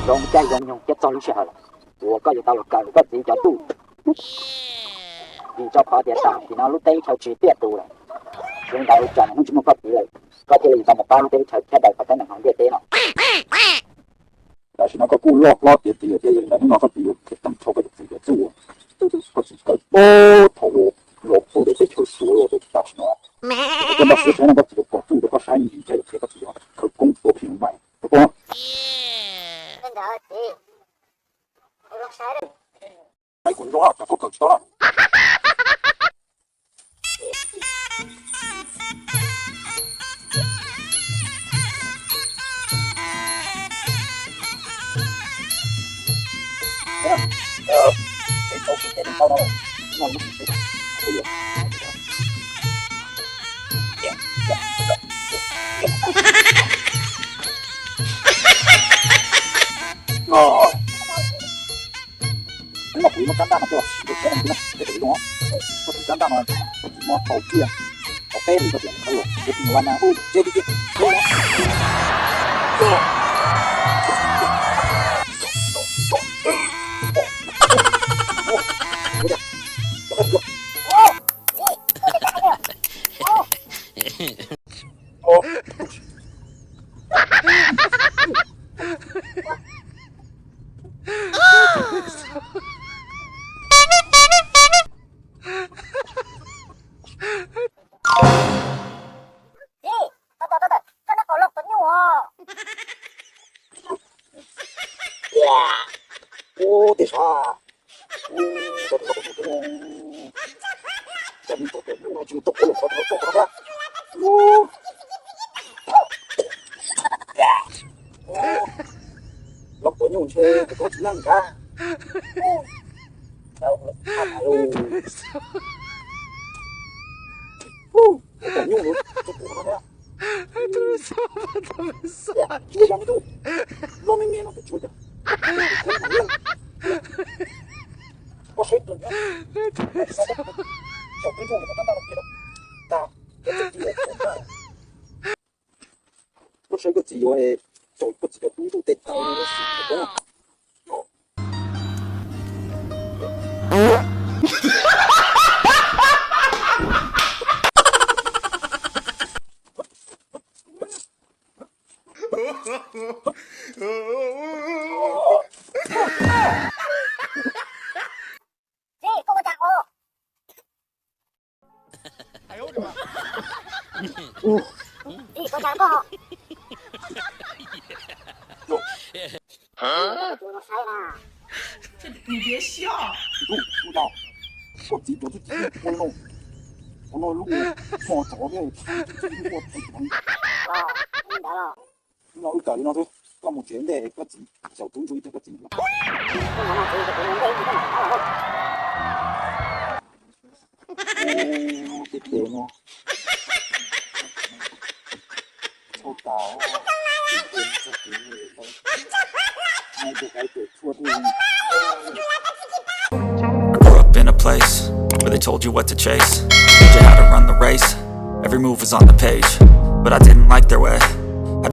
Zoo caij zoo nyoog thiab txog lub sij hawm uas koj yuav tau los kawm koj txiv cov txuj. Vim rau qhov tias tam sim no lub teb chaws tsis tiaj tus lawm, zoo ntawd tsam hnub tsis muaj koj txiv lawm, koj thiaj li tau mus pab lub teb lub chaws thiab daws qhov teeb meem hauv ntiaj teb no. Tam sim no koj kuj loj hlob tiav tiav thiab, yog li ntawd hnub no koj txiv yuav qhia tag nrho koj tus txiv cov txuj uas koj txiv kawm puag thaum uas los puag pem teb chaws Suav los rau tam sim no. Koj nrog xiab saib no koj txiv yuav pom txuj rau koj saib, nws thiaj yuav qhia koj txiv khaws koob tua phim nyuj vais rau koj. Saib kom zoo, tsam koj kawm tsis tau na. Hnub no kuv yuav muab rab ntaj no coj los sim rau saib no, saib zoo li zoo. Koj tus rab ntaj no koj txiv muab tau kiag tau peb hlis koj txiv khawb los, kuv tsis mus laj na, ub, tsev tiag tiag. Txiv, tau tau tau, koj noj kaus loj tuav nyuj os. Ua, ua, tej sav. Loj tuav nyuj ntshe kuv tsis leej nkav. Tuav nyuj, los me me no kuv tsis, koj saib tus, koj saib koj txiv yuav, koj txiv yuav tub ntuj tej tau xwb. Txiv, koj ua cas os? Txiv, koj ua cas koj? Tus no saib na. Tus no, koj txiv cov txuj ci ua no, ua no lub hmo tsov thiab, ua txhais tus no. Los, ntawd los. Hnub no wb kawm li no xwb, koj mus tsev ntej koj txiv, xyaum tub ntsuj ib teg koj txiv. Tej tes no txhauj tas. I grew up in a place where they told you what to chase, told you how to run the race. Every move was on the page, but I didn't like their way.